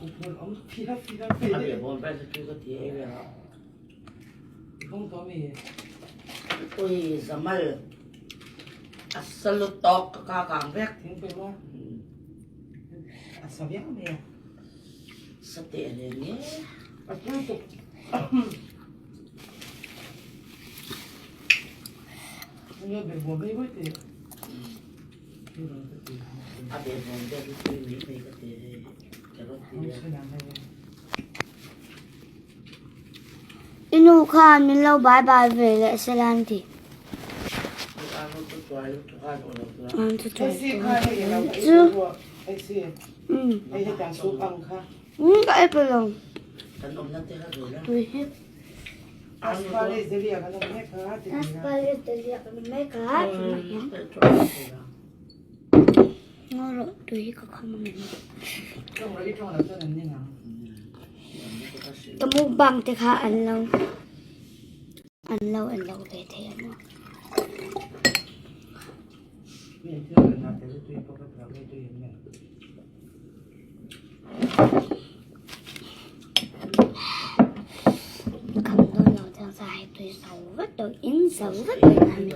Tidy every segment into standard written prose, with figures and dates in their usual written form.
A behbawm ber chu tui ka ti ei ve a. Ui Zamal a sa lut tawk ka ka kang vek. Sa teh reng e. A behbawm ber hi tui mai mai ka ti hei carrot hi I nu khan min lo bye bye ve leh se la an ti. Chu ka ei pe lo. Tui hi. Ngaw rawh tui hi ka kham ang em. Ka mukbang te kha an lo an lo en lo ve thei a maw. Kham dawn lo chuan sa hei tui zo vek tawh in zo vek mai a ni.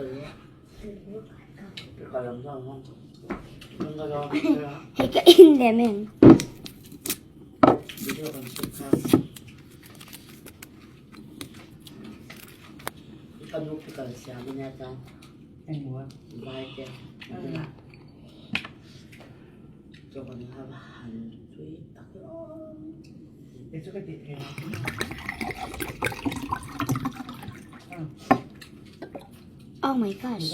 Hei ka in lem em. Oh my gosh.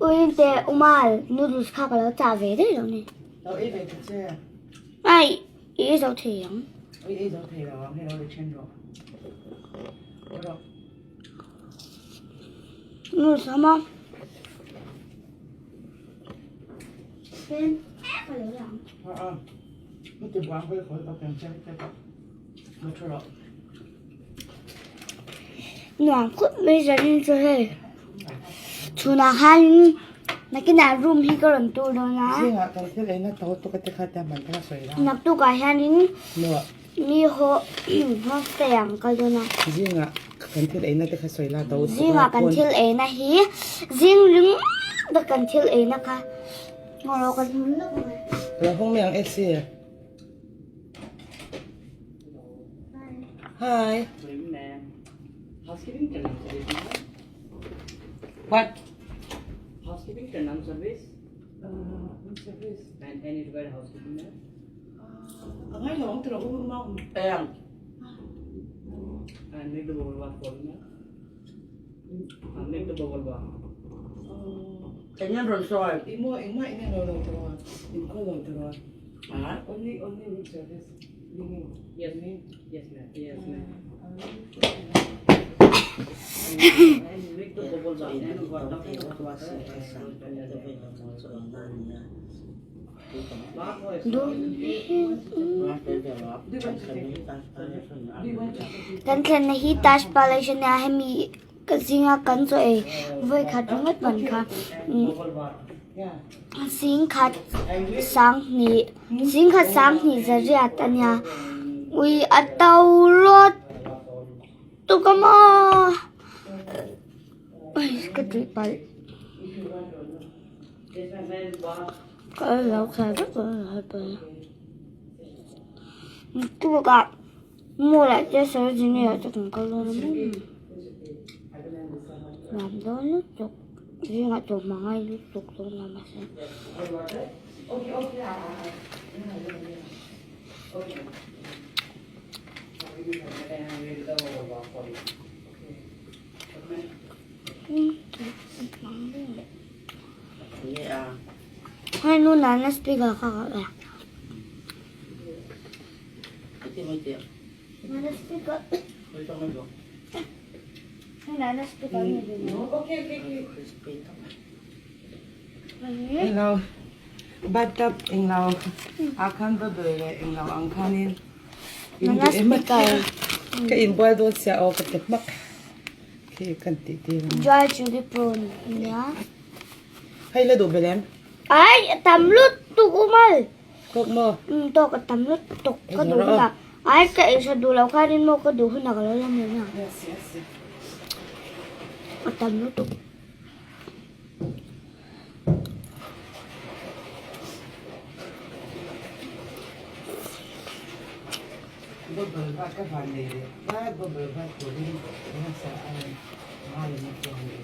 Ui te umal noodles kha ka lo chah ve daih lo ni. Ai i ei zo thei ang. Noodles a maw. Nuam khawp mai zanin chu hei chhunah khanin nakinah room hi ka rawn tur dawn a naktukah hianin mi haw homestay ah an kal dawn a zingah kan thil eina hi zing ringawt a kan thil eina kha Hi. Housekeeping turn service. What? Housekeeping turn on service. Room service. And any required housekeeping ma'am. Angai lo ang tiro um ma um. Em. And make the bubble bath for you ma'am. And make the bubble bath. Eng an rawn sawi? I mo engmah eng eng lo lo tiro in call lo tiro. Ha? Only only room service. Ringing. Yes ma'am. Yes ma'am. Yes ma'am. And make the bubble bath and water hot water Kan thlenna hi Taj Palace a nia hemi ka zinga kan chaw ei vawi khat ringawt ban kha singkhat sanghnih singkhat sanghnih zariat a nia ui a to rawt tuk a maw ka tih palh. Ka lo khai vek lo a tukah mall ah te sarojini ah te kan kal dawn a maw nuam dawn lutuk zingah tawh hma ngai lutuk dawn a mahse. Hei nu nana speaker kha ka la. Nana speaker. Hei nana speaker ni. Okay, okay, okay. Englo bathtub englo ah khan bubble leh englo ang khanin in duh em a ka inbual dawn sia aw ka ti hmak khi kan tih tir ang. Dry chili prawn nia. Hei la duh belh em? Ai a tam lutuk umal. Tawk maw? Um tawk a tam lutuk ka duh hunah ai ka ei hrat duh loh khanin maw ka duh hunah ka lo la mai ang. Yes yes. A tam lutuk. Bubble bath ka van nei leh vat bubble bath turin nasa a ngai in a chuang leh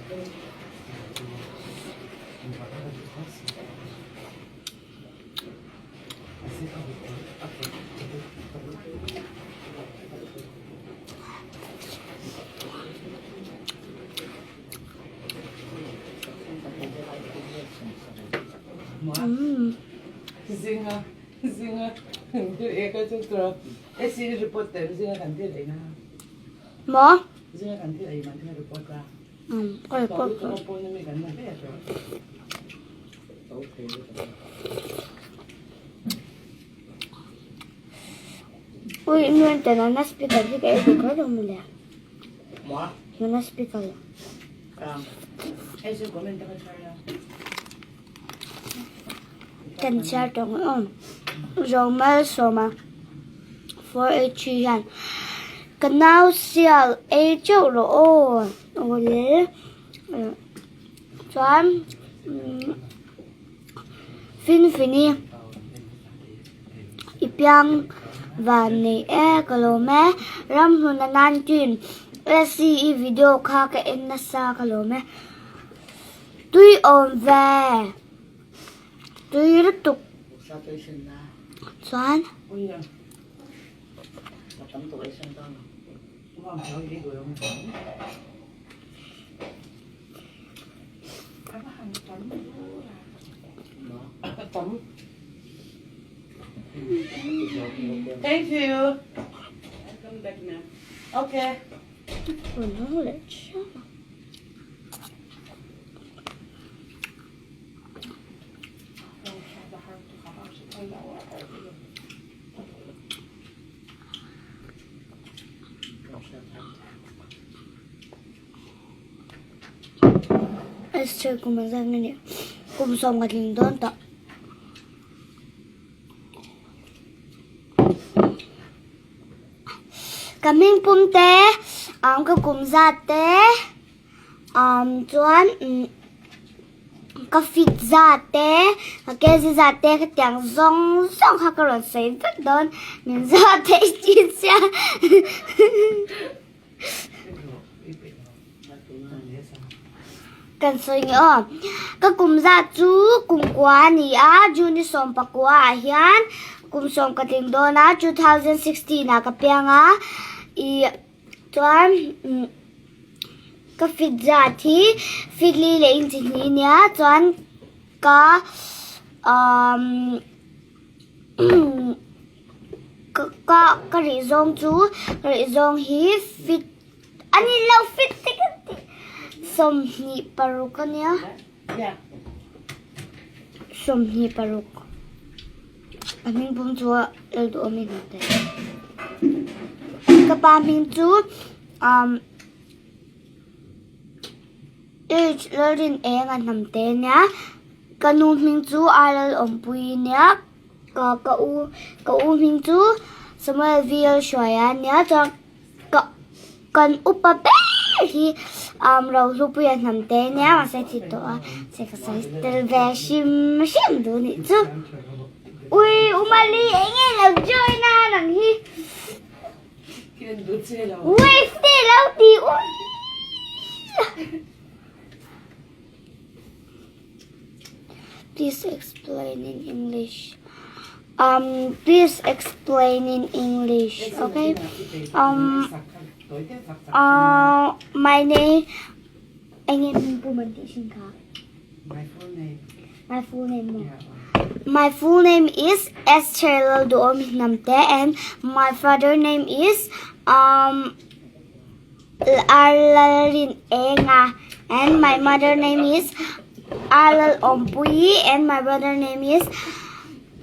Maw? Ui nuan te nana speaker hi ka ei duh kher lo mawle. Nana speaker. Kan chhiar tawh ang aw. Zomalsawma 483 hian ka nau sial ei teuh rawh aw awle chuan Finfini i piang van nei e ka lawm e Ramhluna 19 SCE video kha ka en nasa ka lawm e. Tui awm ve tui lutuk chuan Thank you. Okay. Esther kum a zan a nih kum sawm ka tling dawn tawh. Ka hming pum te umm ka kum zat te umm chuan umm ka fit zat te ka kg zat te hetiang zawng zawng kha ka rawn sawi vek dawn min zawh theih thin sia. Kan sawi nge aw. Ka kum zat chu kum kua a ni a, June 19 ah hian kum sawm ka tling dawn a, 2016 ah ka piang a, i chuan ka fit zat hi fit li leh inchi hnih a nia, chuan ka umm. Ka ka rih zawng chu ka rih zawng hi fit a ni lo fit te ka ti 25 a nia 26 a hming pum chu a lal duh awm in ka pa hming chu umm H Lalrin eng a hnam te nia ka nu hming chu a lal awmpui nia. Ka ka u ka u hming chu Samuel V Hruaia a nia chuan ka kan upa ber hi um Rohlupuia hnam te a nia mahse a thi tawh a se ka sawi tel ve hrim hrim duh anih chu ui Umali eng nge lo join a nang hi wave te lo ti ui. Please explain in English. Um, please explain in English, okay? Um, uh, my name, My full name. My full name. My full name is Esther Lalduom Hnamte and my father name is um Arlalin Enga and my mother name is Arlal Awmpuii and my brother name is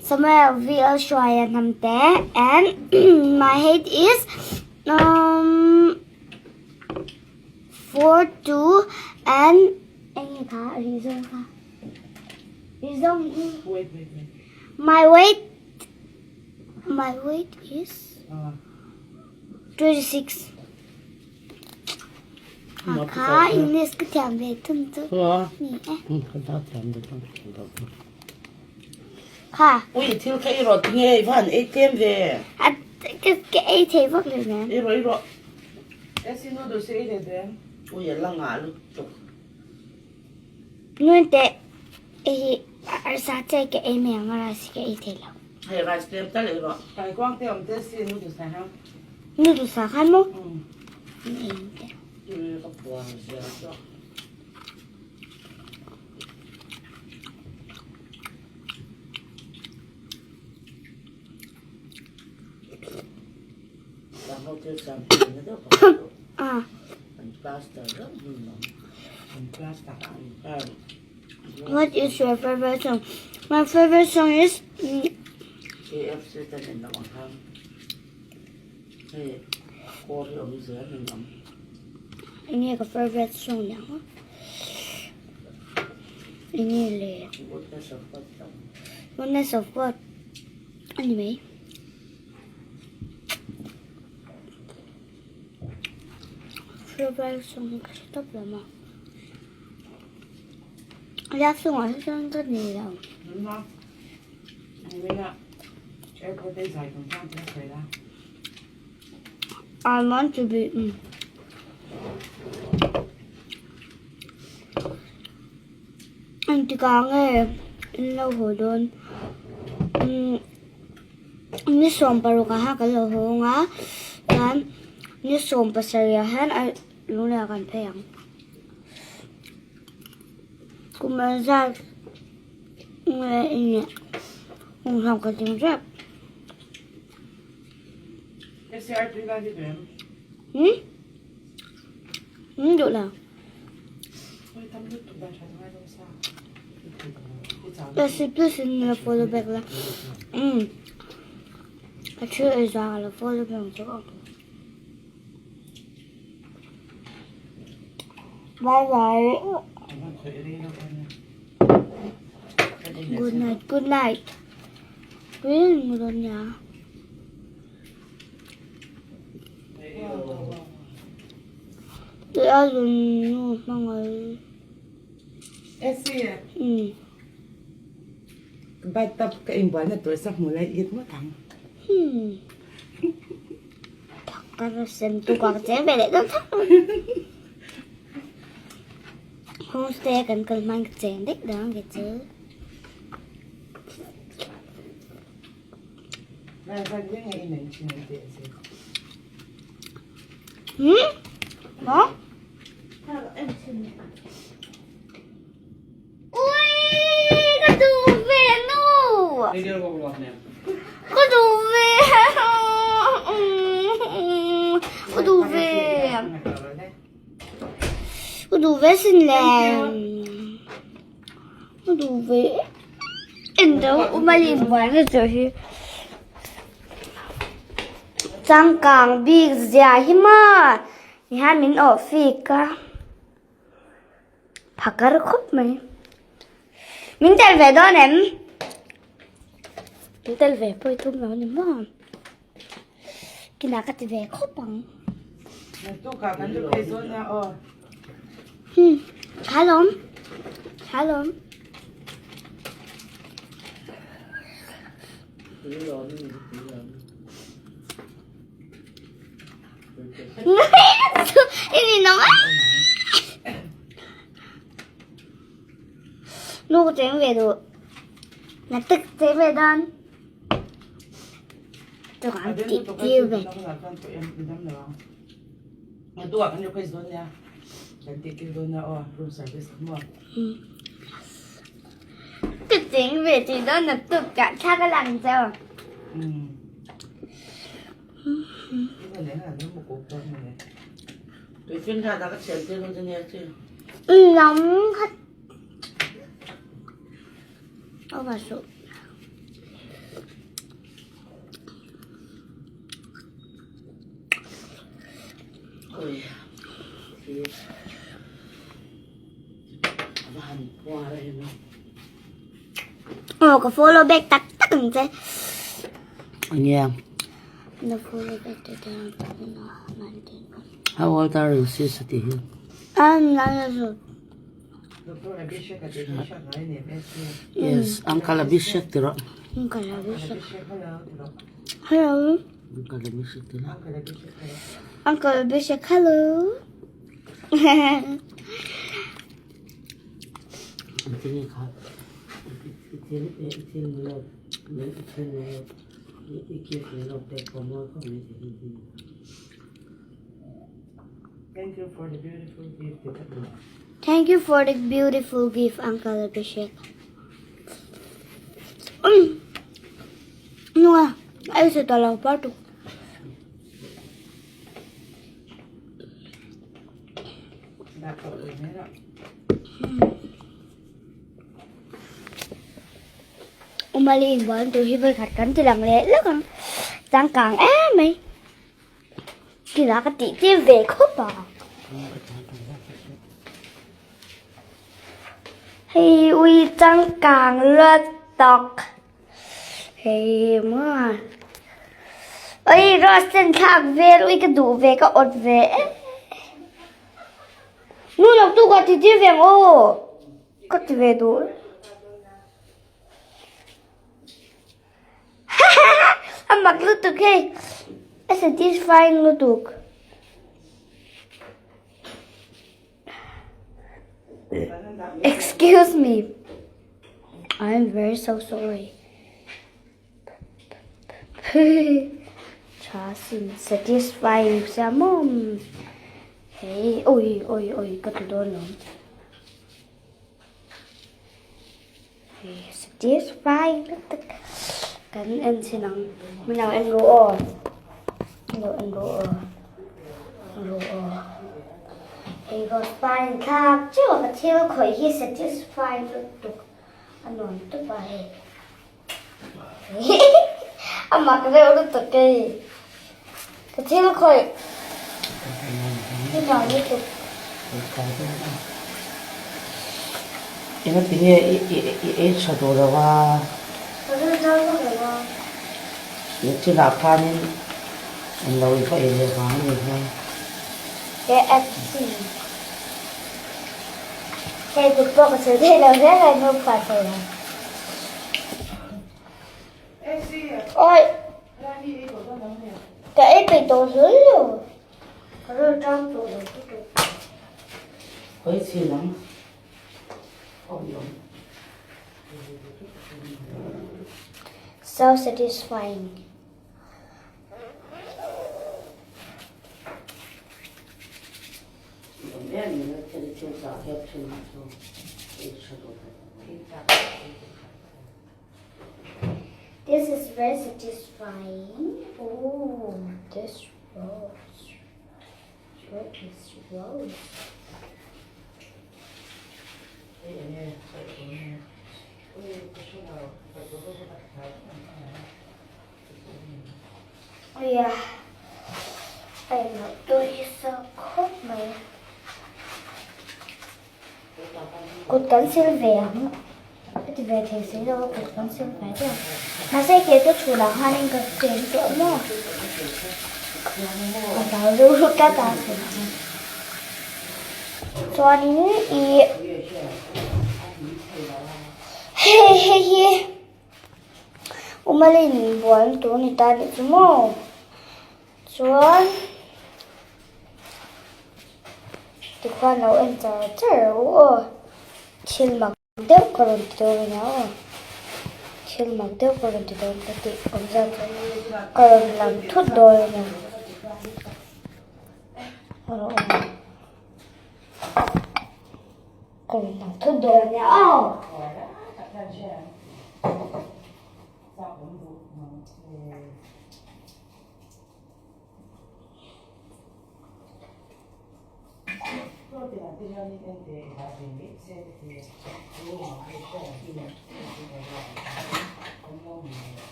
Samuel V L Hruaia Hnamte and my height is um 4 2 and eng nge kha ri zawng kha ri zawng hi Wait, wait, wait. my weight my weight is 26 kha English ka thiam ve thung chu ni e. Kha. Ui thil kha i rawh tinge i van ei tlem ve. A ka ka ei thei vak lo nen. I rawh i rawh. Esi noodles ei leh duh em? Ui a la ngah lutuk. Nuan teh hei arsa che ka ei mai ang a rice ka ei thei lo. Hei rice tlem tal ei rawh. Kaikuang te awm te si noodles ah hian. Noodles ah khan maw? Ei ang teh. Ui ka puar zia chu. What is your favorite song? My favorite song is Enge ka favorite song niang a? Enge le? Goodness of God a ni mai. Favorite song hi ka hre tawp lo maw? Love song ah hi chuan ka nei lo. I want to be um. Engtikah nge in lo haw dawn? Umm ni 16 ah khan kan lo haw ang a, chuan ni 17 ah hian a lungleiah kan phei ang. Kum engzat nge i nih? Kum hlawm ka ding rep. Hmm? Hmm duh lo. Plus plus in la follow back la. Hmm. A thil ei zah ka la follow back ang chu. Bye bye. Good night, good night. Tuiin mu dawn nia. Tui a zun nu hmangaih. Essie. Bathtub ka inbualna tur sa hmu lai it ngawt ang. Hmm. Ka sem tu ka che ve leh dawn thak. Homestay kan kal hman ka cheng daih dawn ke chu. Hmm? Maw? Ui, ka duh ve nu. Ka duh ve. Ka duh ve. Ka duh ve sin le. Ka duh ve. En do umalin buai na chu hi. Changkang bik zia hi maw. Nihan min awh fik a. Phakar khawp mai. Min tel ve dawn em? Min tel ve pawh i tum lo ni maw? Kinah ka ti ve khawp ang. Hmm, tha lawm. Tha lawm. Nu ka cheng ve duh. Na tuk cheng ve dawn. Tuk an tih tir ve. Ka cheng ve tih dawn na tuk kah thla ka lang cheu. Nóng hết. Over suh. Aw ka follow back tak tak ang che. Enge? Na follow back te te ang 19. How old are you sis ati hi? 9 years old. Yes, Uncle Abhishek tiro. Uncle Abhishek. Hello. Uncle Abhishek tiro. Uncle Abhishek, hello. Thank you for the beautiful gift. Thank you for the beautiful gift, Uncle Abhishek. Nunga, ay sa talaw pa to. Umali in buwan to hi voi khat kan ti lang leh lek ang changkang em mai. Kila ka tih tir ve khawp a. Hei ui changkang luat tak. Hei maw. Ui rose ten thlak vel ui ka duh ve ka awt ve em. Nu lawk tu ka ti tir ve ang aw. Ka ti ve duh. A mak lutuk hei. A satisfying lutuk. Excuse me. I'm very so sorry. Tha sin satisfying sia maw. Hei oi oi oi ka ti dawn lo. Satisfying lutuk kan en chhin ang min lo en ru aw min lo en ru aw ru aw hei rose par in thlak teuh a ka thil khawih hi satisfying lutuk a nuam tawp a hei a mak reuh lutuk hei ka thil khawih hi nuam lutuk. Eng ati nge i ei tha duh lo a? Ka rin zau vak lo a. Chinah khanin eng lo i va ei leh vang a ni hian. KFC. Hei kut pawh ka sawi thei lo hle mai nu phuah thei lo. Oi! Ka ei peih tawh hlawl lo. Ka ril ṭam tawh lo lutuk. Hawi chhin ang. Awm awm. So satisfying. This is very satisfying. Oh, this rose. What is rose? Yeah. I know. Tui sa khawp mai. Kut kan sil ve ang. Ka ti ve thei si lo a kut kan sil ve deuh ang. Mahse kei chu chhunah khanin ka cheng tawh maw. Ka hlau rilru tlat a chhunah khan. Chuanin ih hei hei hi Umalin buan tur ni ta nih chu maw. Chuan tikhuan lo en char char rawh u aw thil mak deuh ka rawn ti dawn ania aw thil mak deuh ka rawn ti dawn ka tih awm zat chu ka rawn lam thut dawn ania rawh aw ka rawn lam thut dawn ania aw.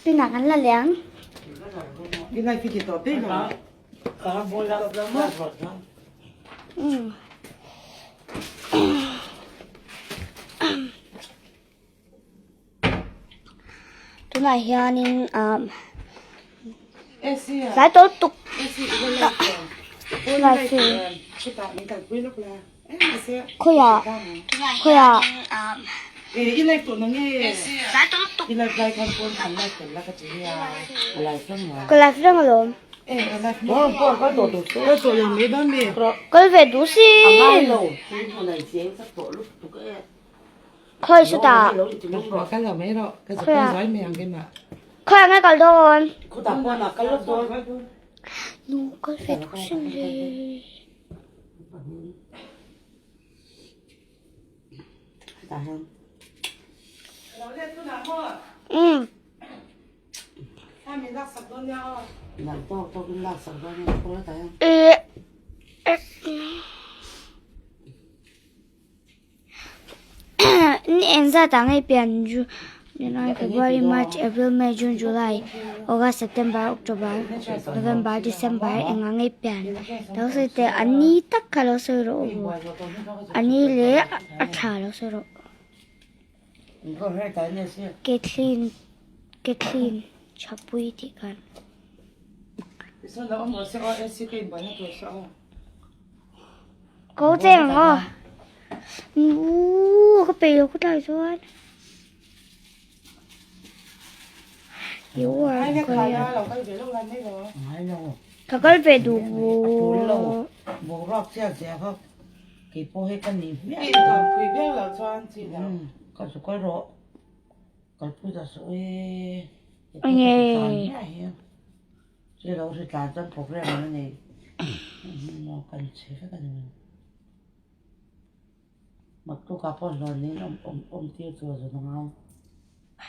Tunah kan la leh ang. Umm. Tunah hianin ah tlai tawh lutuk khawiah khawiah ka live reng alawm kal ve duh si. Khawi chutah khawiah khawiah nge kal dawn nu kal ve duh sin le umm. Ni engzat ah ngei pian January, February, March, April, May, June, July, August, September, October, November, December engah ngei pian lo sawi teh a ni tak kha lo sawi rawh aw a ni leh a thla lo sawi rawh Kathleen Kathleen Chhapui tih khan. Ko cheng ang aw. Ooh, ka peih lo khawtlai chuan. You are Korean. Ka kal ve duh bu. Nge.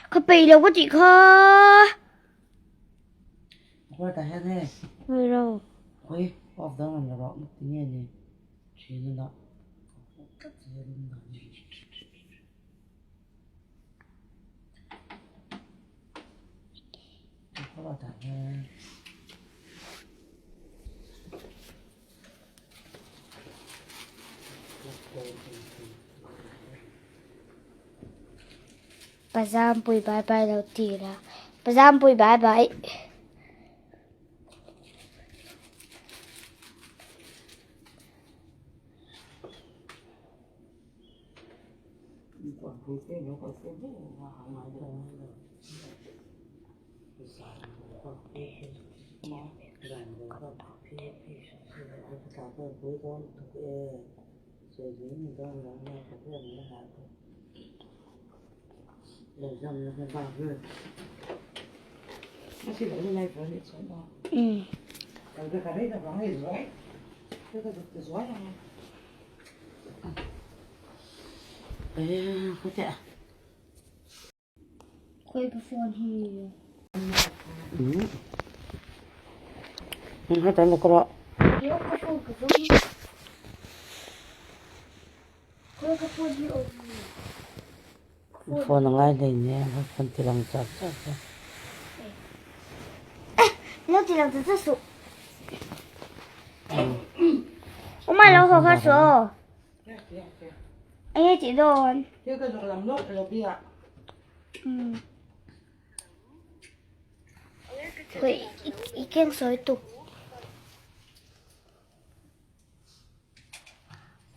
Ka peih lo ka tih kha. Ngawi lo. Pazampui bye bye lo ti la Pazampui bye bye. Khawi ka phone hi. Yo ka phone ka phone. Khawi ka phone hi awm. Phone a ngai hlei nen a phone ti lang chak chak a. Eh, lo ti lang chak chak suh. Uma lo haw kha suh aw. Enge tih dawn? Umm. Khawi i keng sawi tuk.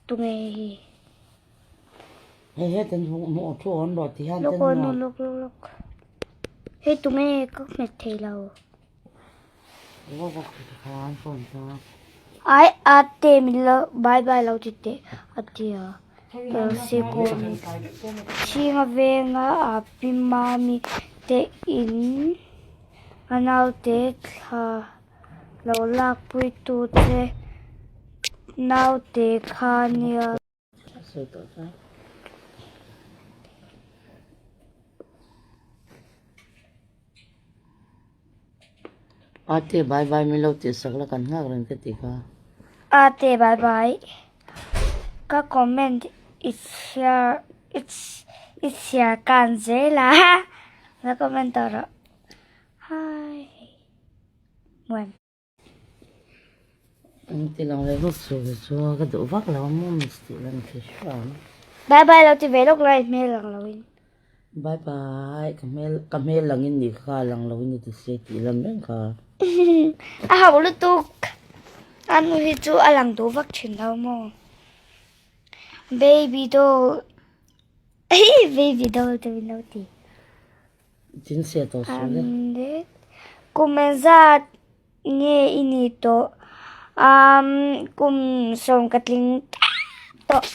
Tunge hi? Hei hetan hmuh thu awm rawh ti hian Lawk aw nu lawk lawk lawk. Hei tunge ka hmet thei lo. Ai a te min lo bye bye lo ti teh a ti a. Elsie Comics Chhinga venga a pi mami te in a naute thla lo lakpui tu che naute kha nia. Ate bye bye min lo tih sak la kan nghak reng ka ti kha. Ate bye bye ka comment i chhiar. I chhiar kan zel a lo comment tawh rawh hi muan. An ti lang ve bawk chu chu ka duh vak lo a maw miss tih lan khi hram. Bye bye lo ti ve lawk lai hmel lang lo in. Bye bye ka hmel ka hmel lang in ni kha lang lo in ni ti se tih lam reng kha. A hauh lutuk a nu hi chu a lang duh vak thin lo maw. Baby doll baby doll te min lo ti. Chin se tawh suh le. Kum engzat nge i nih tawh? Um kum sawm ka tling tep tawh.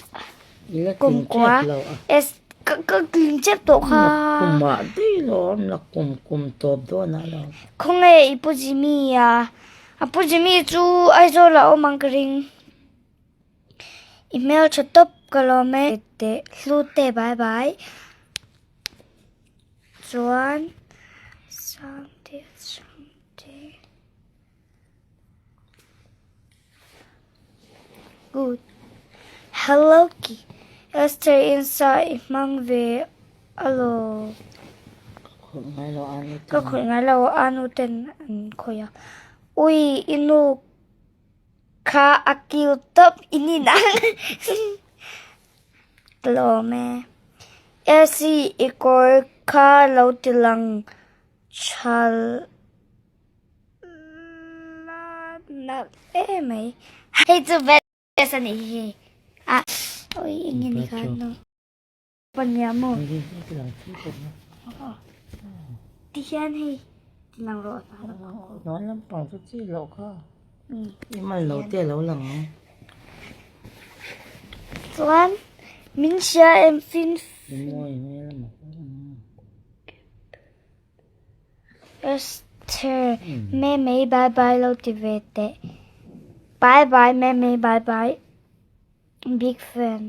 I la tling tep lo a. Es ka ka tling tep tawh kha. Kum ah daih lo awm la kum kum tawp dawn ah lo. Khawnge i Pu Jimmy a? A Pu Jimmy chu Aizawl ah awm ang ka ring. I hmeltha tawp ka lawm e. Teh hlute bye bye. Chuan Sangte Sangte Good Hello ki Esther insa i hmang ve alaw Ka khawih ngai lo a nu ten an khawih a Ui i nu Kha a kiu tawp i ni nang. Ka lawm e. Elsie i kawr kha lo ti lang tha la nalh em mai. Hei chu best a nih hi. A oi eng nge ni kha no. Pania maw? Ti hian hei ti lang rawh a hna lo. Hnuai lampang chu chi loh kha. I man lo te a lo lang ang. Chuan min hria em fin. Mawi hmel a maw. Esther me mei bye bye lo ti ve teh. Bye bye me mei bye bye. Big fan.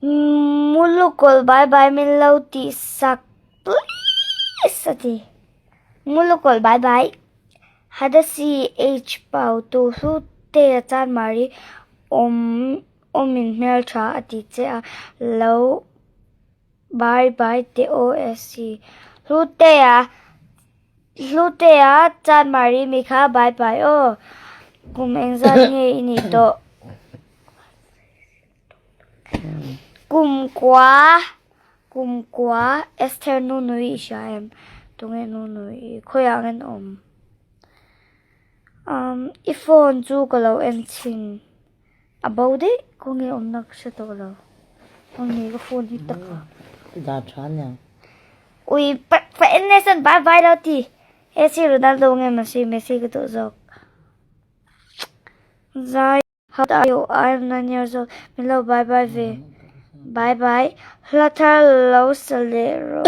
Mulukawlh bye bye min lo tih sak please a ti. Mulukawlh bye bye. Hadasi H pau tu hlu te a chan mari awm awmin hmel tha a ti che a lo bye bye te aw SC. Hlu te a Hlutea chan mari mi kha bye bye aw. Kum engzat nge i nih tawh? Kum kua kum kua Esther nu nui i hria em? Tunge nu nui i khawiah nge an awm? Um i phone chu ka lo en chhin a bo daih khawnge awmna ka hre tawh lo. Khawnge ka phone hi tak a. I dah tha aniang. Ui pa pa en nge san bye bye lo ti. He si Ronaldo nge Messi Messi ka duh zawk. Zai how are you I'm 9 years old min lo bye bye ve. Bye bye hla thar lo sa leh rawh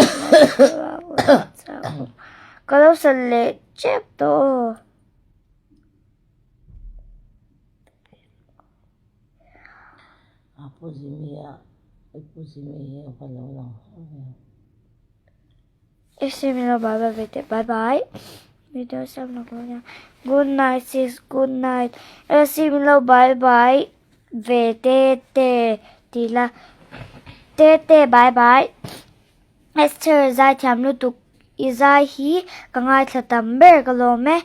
ka lo sa leh tep tawh aw. A pu Jimmy a i pu Jimmy hi a va lo lang hlauh ve. Esi min lo bye bye ve teh bye bye video siam lo ko nia good night sis good night Esi min lo bye bye ve te te ti la te te bye bye Esther zaithiam lutuk i zai hi ka ngaithla tam ber ka lawm e.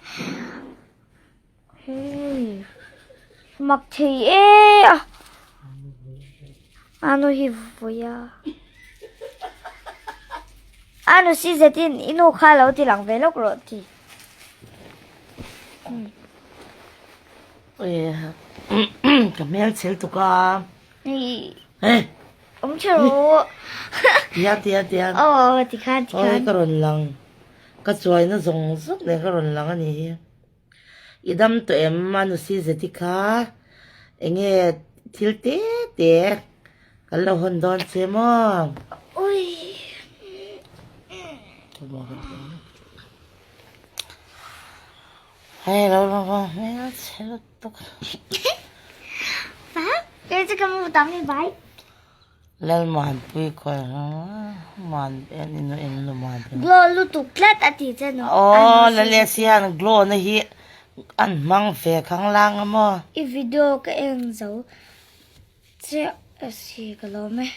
Hei mak thei e a anu hi vawi a anu si zetin i nu kha lo ti lang ve lawk rawh ti. Ka hmel chhel tuk a. Hei awm tha rawh. Tia tia tia. Aw ti khan ti khan. Aw ka rawn lang. Ka chuaina zawng zawng nen ka rawn lang a ni hi. I dam tawh em a nusi zeti kha enge thil te te kan lo hawn dawn che maw? Hei lo lo lo hmel chhe lutuk. Lalmuanpui kawr muan en inu en lu muan te. Glow lutuk tlat a ti che no. Aw Lalesi hian glow na hi an hmang ve khang lang a maw. I video ka en zo che. Asi ka lawm e.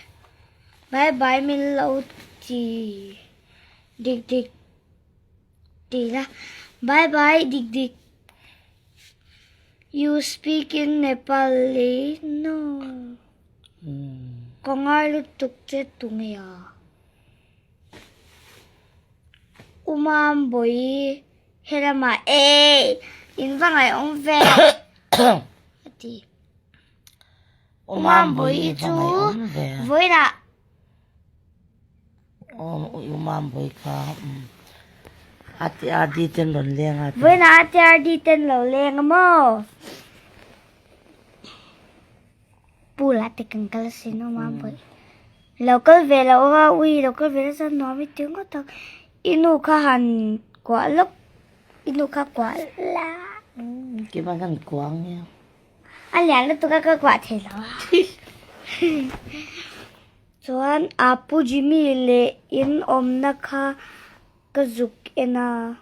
Bye bye min lo ti dik dik ti la. Bye bye dik dik. You speak in Nepali? No. Ka ngai lutuk che tu nge a. Umam bawi helamah e in va ngaihawm ve a ti. Umam bawi chu vawiinah. Umam bawi kha ATRD ten rawn leng a. Vawiinah ATRD ten lo leng a maw? Pool ah te kan kal asin Umam bawi. Lo kal ve loh a, ui lo kal ve nasa nuam i ti ngawt ang. I nu kha han kuah lawk, i nu kha kuah la. Keimah khan kuah ang nia. A lian lutuk a ka kuah thei lo a. Chuan a Pu Jimmy leh in awmna kha ka zuk en a.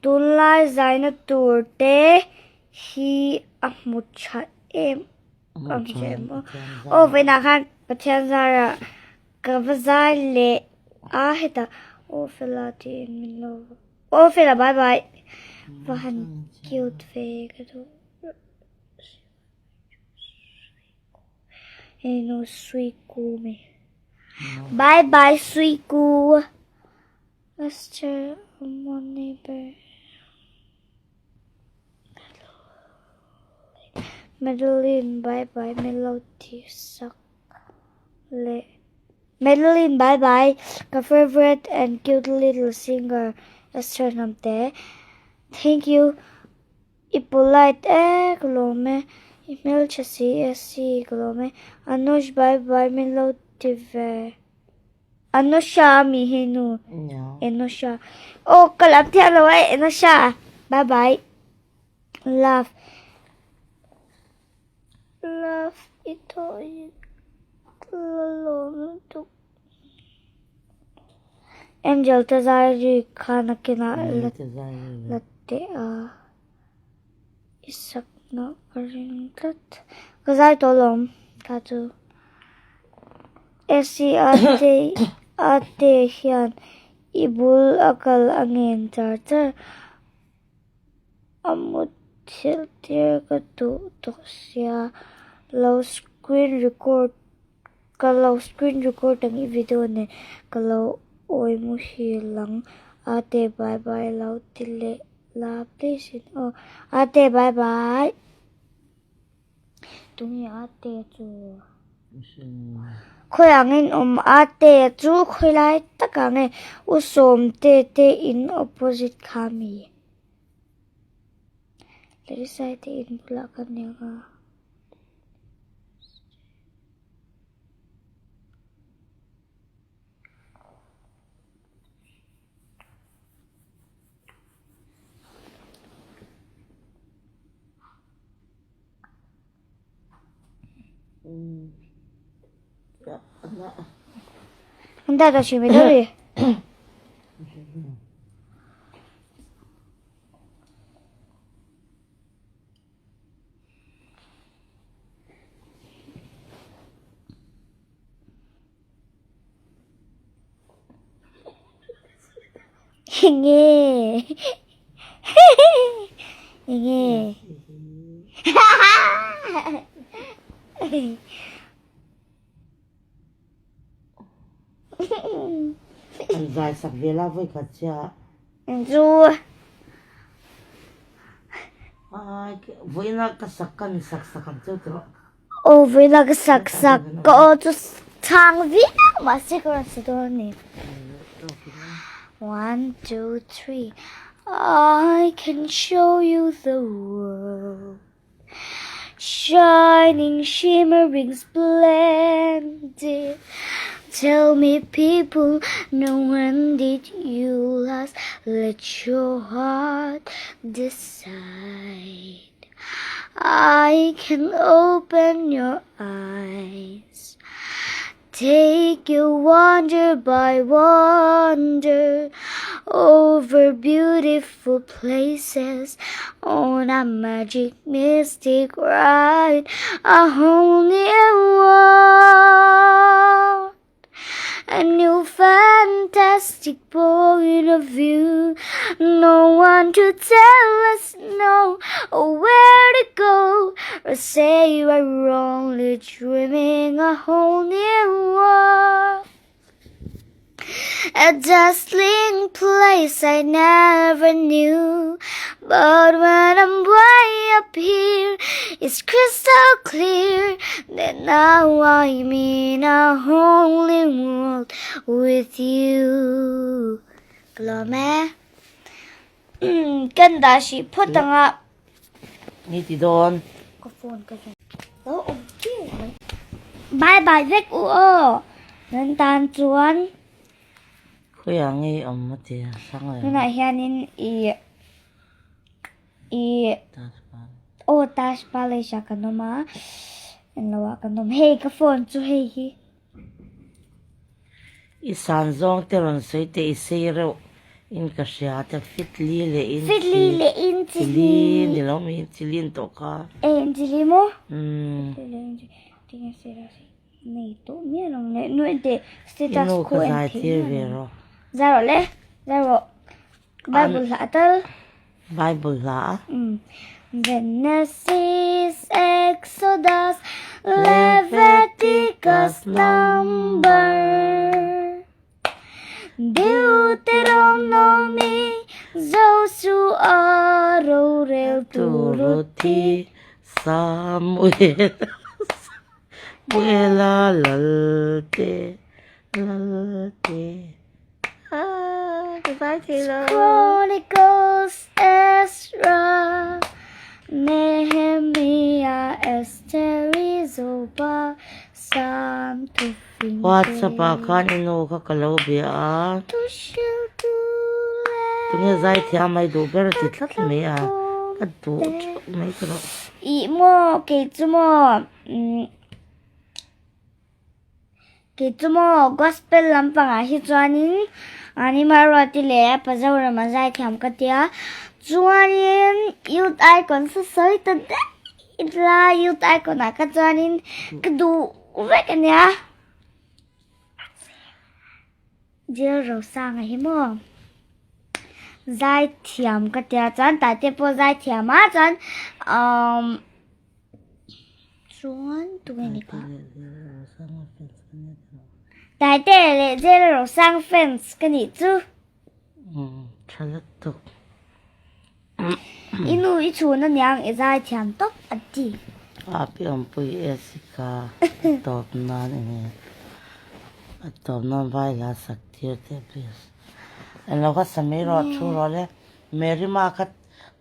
Tunlai zaina tur te hi a hmu tha em. Aw vawiinah khan Pathian zarah ka va zai leh a hetah aw fela tiin min lo aw fela bye bye va han cute ve ka duh hei nu suiku mai bye bye suiku Esther Amoni ber. Madeline bye bye min lo ti sak leh Madeline bye bye ka favourite and cute little singer Esther Hnamte thank you i polite e ka lawm e i hmeltha si e si ka lawm e Anush bye bye min lo ti ve. Anusha mi hi nu Anusha aw ka lam thiam lo e Anusha bye bye love love i thaw i la lawm lutuk Angel te zai ri kha nakinah la teh a i sak na ka ring tlat ka zai tawh lawm kha chu. Esi a te hian i bul a kal a ngen char char a mutthilh tir ka duh tawh sia lo screen record ka lo screen record ang i video nen ka lo awi muhil ang a te bye bye lo ti leh la please in aw a te bye bye. Tunge a te chu? Khawi angin awm a te chu khawi lai tak ah nge u sawmte te in opposite kha mi? Lei te in bulah khan nia ka. Andata ci vedo lì. Enge Enge An zai sak ve la vawi khat chiah. Chu. Ai vawiina ka sak kan sak sak ang cheu tawh. Aw vawiina ka sak sak ka aw chu chhang viau mahse ka rawn sa dawn a ni. One two three I can show you the world Shining shimmering splendid Tell me people now when did you last let your heart decide I can open your eyes Take you wonder by wonder Over beautiful places. On a magic mystic ride a whole new world A new fantastic point of view No one to tell us no or where to go Or say we're only dreaming a whole new world A dazzling place I never knew But when I'm way up here It's crystal clear That now I'm in a whole new world with you Ka lawm e. Kan dah hrih phawt ang a. Ni ti dawn. Ka phone ka zawn. Lo awm chiu mai. Bye bye vek u aw. Nan tan chuan. Khawiah nge i awm a ti a hrang leh. Tunah hianin i i aw Taj Palace ah kan awm a. Englo ah kan awm. Hei ka phone chu hei hi. I san zawng te rawn sawi teh i sei reuh in ka hria te fit li leh in Fit li leh in chi li ni lo mi in chi lin tawh kha. E in chi li maw? Umm. Fit li leh in chi ti nge sei la sei nei tawh miah lo le nu en teh status I nu khu ka en zai theih tir miah ve lo. rawh. Zai rawh le zai rawh Bible hla a tal. Bible hla a. Genesis, Exodus, Leviticus, Number, Deuteronomy, Joshua, Rorel Turuthi, Samuel, Samuela, Lalte, Lalte. Ah, ka zai thei lo. Chronicles, Ezra, Nehemiah, Esther, Zoba, Psalm, Thufin te. WhatsApp ah khan i nu kha ka lo bia a. Tunge zai thiam mai duh ber a ti tlat mai a, ka duh theuh mai ka rawh. Ih maw, kei chu maw, umm. Kei chu maw gospel lampangah hi chuanin Anima Ruati leh a pa Zorama zaithiam ka tia chuanin youth icon sa sawi ta daih ila youth icon ah kha chuanin ka duh vek a nia. Jail Rosanga hi maw zaithiam ka tia chuan tate pawh zaithiam a chuan umm. Chuan tunge ni kha? Taite leh Jail Rosang fans ka nih chu. Umm tha lutuk. I nu i chhun aniang i zai thiam tawp a ti. A pi awmpui e si kha a tawp nan enge a tawp nan vai hla sak tir teh please. Englo kha sa mai rawh thu rawh le Mary ma kha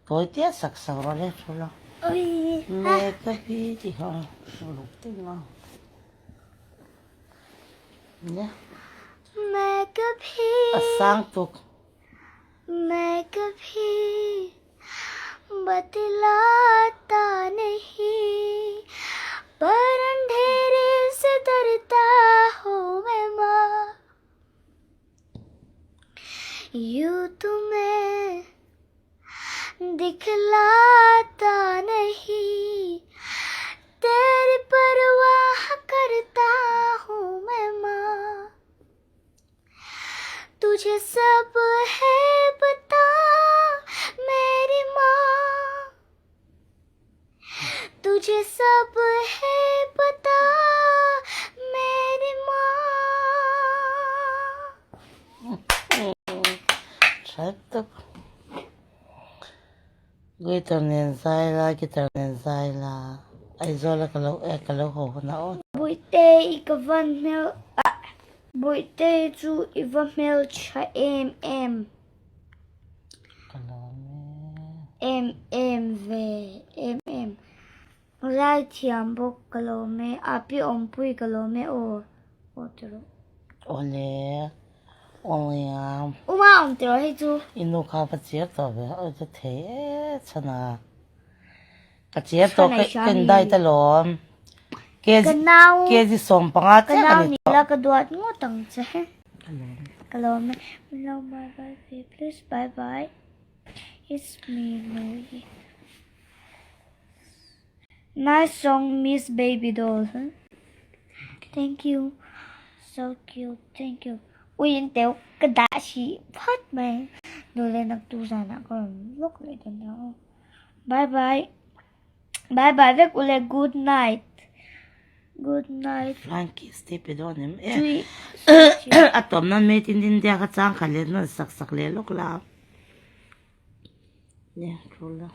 Tawi tia sak sak rawh le thu la. Me ka bi ti kha uluk deuh a. Nia. Me ka bi. A sang tuk. Me ka bi batlata nahi par andhere se darta hu main ma. Yu tumhe dikhlata nahi teri parwah karta hu main ma tujhe sab hai pata meri ma Tujhe sab hai pata meri ma. Tha tak. Guitar nen zai la, guitar nen zai la. Aizawl a ka lo e ka lo haw hun a aw. Bawihte i ka van hmel ah Bawihte chu i va hmeltha em em. Ka lawm e. Em em ve em em. Lai thiam bawk ka lawm e. A pi awmpui ka lawm e aw. Aw ti rawh. Awle. Awle a. Uma awm ti rawh hei chu. I nu kha va chiar tawh ve. Aw chu thei e chhan a. Ka chiar tawh ka ka in diet alawm. Ka nau. Kg 15 chiah ka ni tawh. Ka nau ni la ka duat ngawt ang che. Ka lawm e. Min lo bye bye ve please bye bye. It's me Noi. Nice song miss baby doll. Thank you. So cute. Thank you. Ui in teu ka dah si phat mai. Nule nak tu zana ka rawn vlog leh dawn nia aw. Bye bye. Bye bye vek ule good night. Good night. Flying kiss te pe dawn em e. A tawm nan made in India kha chang khat leh nan sak sak leh lawk la. Nia tul la.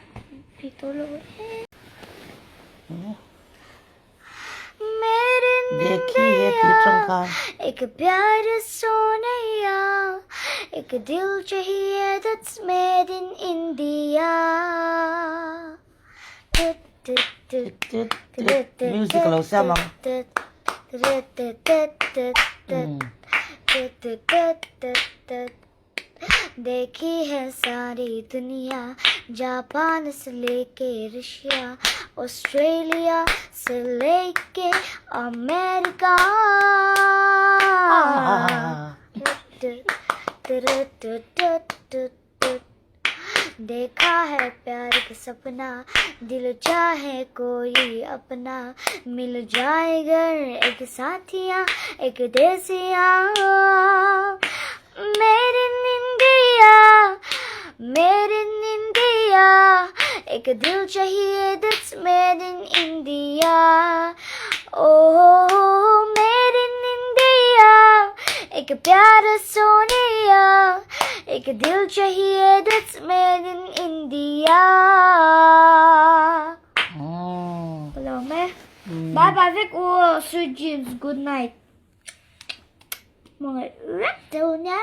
Dekhi he tih atang khan. Ek pyar soneya ek dil chahiye that's made in India. Music lo siam ang. Dekhi hai sari duniya Japan se leke Russia Australia se leke America. Dekha hai pyar ka sapna dil chahe koi apna mil jaye gar ek sathiya ek desiya Made in India made in India ek dil chahiye that's made in India oh made in India ek pyar sonia ek dil chahiye that's made in India. Hello me. Bye bye vek u sweet dreams good night. Mọi người rất yêu nhé.